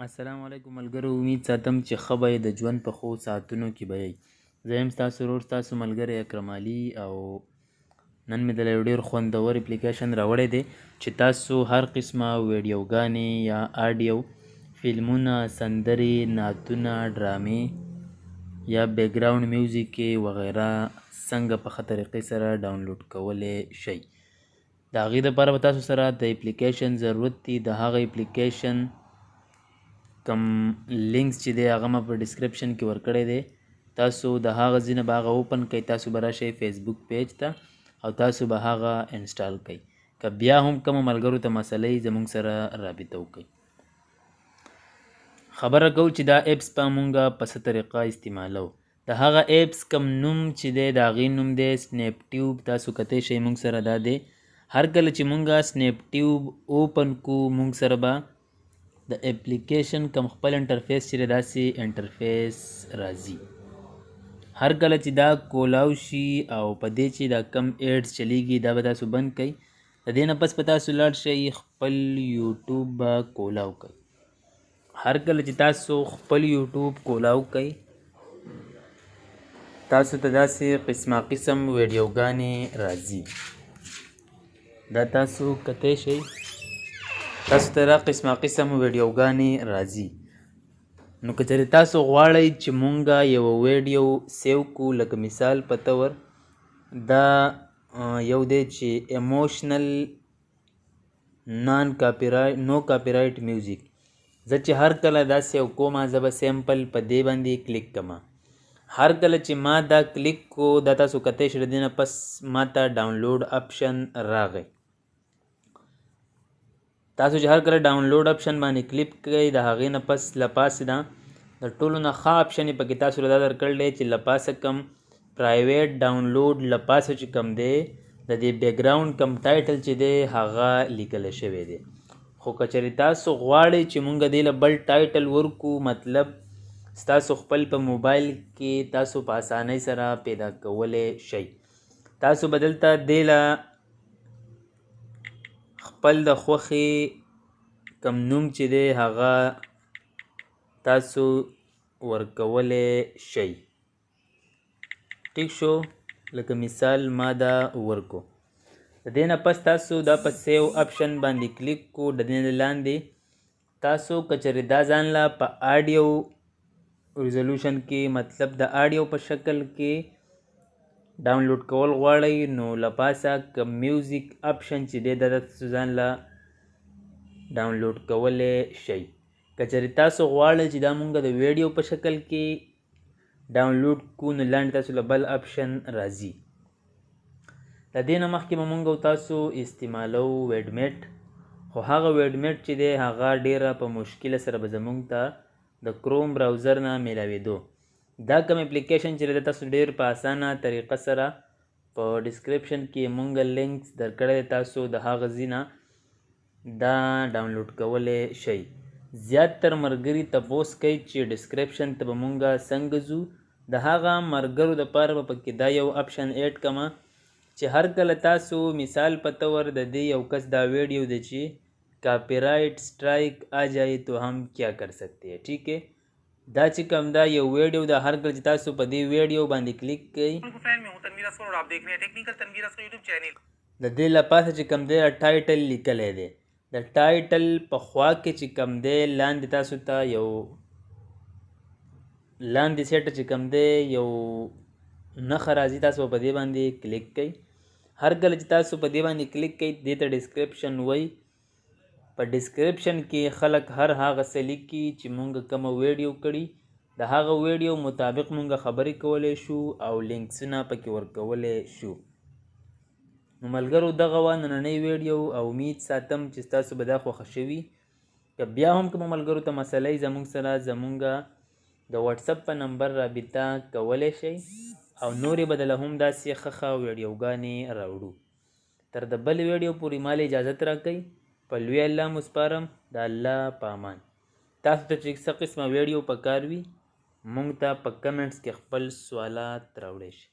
السلام علیکم ملګرو، امید ساتم چې ښه به یې، د ژوند په ښو ساعتونو کې به یئ. زه یم ستاسو ورور، ستاسو ملګری اکرم علي، او نن مې دله یو ډېر خوندور اپلیکیشن راوړی دی چې تاسو هر قسمه ویډیوګانې یا آډیو، فلمونه، سندرې، نعتونه، ډرامې یا بیکګراونډ میوزیک وغیره څنګه په ښه طریقې سره ډاونلوډ کولی شئ. د هغې دپاره به تاسو سره د اپلیکیشن ضرورت دی. د هغه اپلیکیشن کوم لینکس چې دی هغه ما په ډسکرپشن کې ورکړی دی. تاسو د هغه ځای نه به هغه اوپن کړئ، تاسو به راشئ فیسبوک پیج ته او تاسو به هغه انسټال کړئ. که بیا هم کومو ملګرو ته مسله وي، زموږ سره رابطه وکړئ. خبره کوو چې دا اپس به مونږ په څه طریقه استعمالو. د هغه اپس کوم نوم چې دی، د هغې نوم دی سنیپ ټیوب. تاسو کتی شئ، مونږ سره دا دی. هر کله چې مونږ سنیپ ټیوب اوپن کو، مونږ سره به د اپلیکیشن کم خپل انټرفیس چې داسې انټرفیس راځي. هر کله چې دا کولاو شي او په دې چې دا کم ایډز چلیږي، دا به تاسو بند کړئ. د دې نه پس به تاسو لاړ شئ، خپل یوټیوب به کولاو کړئ. هر کله چې تاسو خپل یوټیوب کولاو کړئ، تاسو ته داسې قسمه قسم ویډیوګانې راځي. دا تاسو کتی شئ، تاسو ته دا قسمه قسم ویډیوګانې راځي. نو که چېرې تاسو غواړئ چې مونږه یوه ویډیو سیو کو، لکه مثال په طور دا یو دی چې ایموشنل نان کاپی رایټ نو کاپی رایټ میوزیک، زه چې هر کله دا سیو کوم، زه به سیمپل په دې باندې کلیک کوم. هر کله چې ما دا کلیک کو، دا تاسو کتی شئ، د دې نه پس ما ته ډاونلوډ اپشن راغی. تاسو چې هر کله ډاونلوډ اپشن باندې کلیک کړئ، د هغې نه پس له پاسه دا د ټولو نه ښه اپشن یې پکې تاسو له دا درکړی دی چې له پاسه کوم پرایویټ ډاونلوډ له پاسه چې کوم دی، د دې بیکګراونډ کوم ټایټل چې دی هغه لیکل شوی دی. خو که چېرې تاسو غواړئ چې مونږ دې له بل ټایټل ورکو، مطلب ستاسو خپل په موبایل کې تاسو په اسانۍ سره پیدا کولی شئ، تاسو به دلته دې له خپل د خوښې کوم نوم چې دی هغه تاسو ورکولی شئ. ټیک شو؟ لکه مثال ما دا ورکو. د دې نه پس تاسو دا په سیو اپشن باندې کلیک کو. د دې نه لاندې تاسو که چېرې دا ځان له په آډیو ریزولوشن کې، مطلب د آډیو په شکل کې ډاونلوډ کول غواړئ، نو له پاسه که میوزیک اپشن چې دی دا تاسو ځان له ډاونلوډ کولی شئ. که چېرې تاسو غواړئ چې دا مونږ د ویډیو په شکل کې ډاونلوډ کو، نو لاندې تاسو له بل اپشن راځي. د دې نه مخکې به مونږ او تاسو استعمالو ویډمیټ، خو هغه ویډمیټ چې دی هغه ډیره په مشکله سره به زمونږ ته د کروم براوزر نه میلاویدو. دا کوم اپلیکیشن چې دی تاسو ډیر په اسانه طریقه سره په ډسکرپشن کې مونږ لینکس درکړی دی، تاسو د هغه ځای نه دا ډاونلوډ کولی شئ. زیات تر ملګري تپوس کوي چې ډسکرپشن ته به مونږ څنګه ځو. د هغه ملګرو دپاره به پکې دا یو اپشن ایډ کمه چې هر کله تاسو مثال په طور د دې یو کس دا ویډیو دی چې کاپی رایټ سټرایک آ جائے تو هم کیا کر سکتے ہیں، ٹھیک ہے. دا چې کوم دا یو ویډیو ده، هر کله چې تاسو په دې ویډیو باندې کلیک کړئ، د دې له پاسه چې کوم دی ټایټل لیکلی دی، د ټایټل په خوا کې چې کوم دی لاندې تاسو ته یو لاندې سیټ چې کوم دی یو نښه راځي، تاسو په دې باندې کلیک کړئ. هر کله چې تاسو په دې باندې کلیک کړئ، دې ته ډسکرپشن وایي. په ډسکرپشن کې خلک هر هغه څه لیکي چې مونږ کومه ویډیو کړي، د هغه ویډیو مطابق مونږ خبرې کولی شو او لینکسونه پکې ورکولی شو. نو ملګرو، دغه وه نننۍ ویډیو او امید ساتم چې ستاسو به دا خوښه شوي. که بیا هم کومو ملګرو ته مسله وي، زمونږ سره زمونږ د واتساپ په نمبر رابطه کولی شئ او نورې به دله هم داسې ښه ښه ویډیوګانې راوړو. تر د بلې ویډیو پورې ما له اجازت راکړئ. په لوی الله مو سپارم، د الله په امان. تاسو ته چې څه قسمه ویډیو پکار وي، مونږ ته په کمنټس کې خپل سوالات راوړی شئ.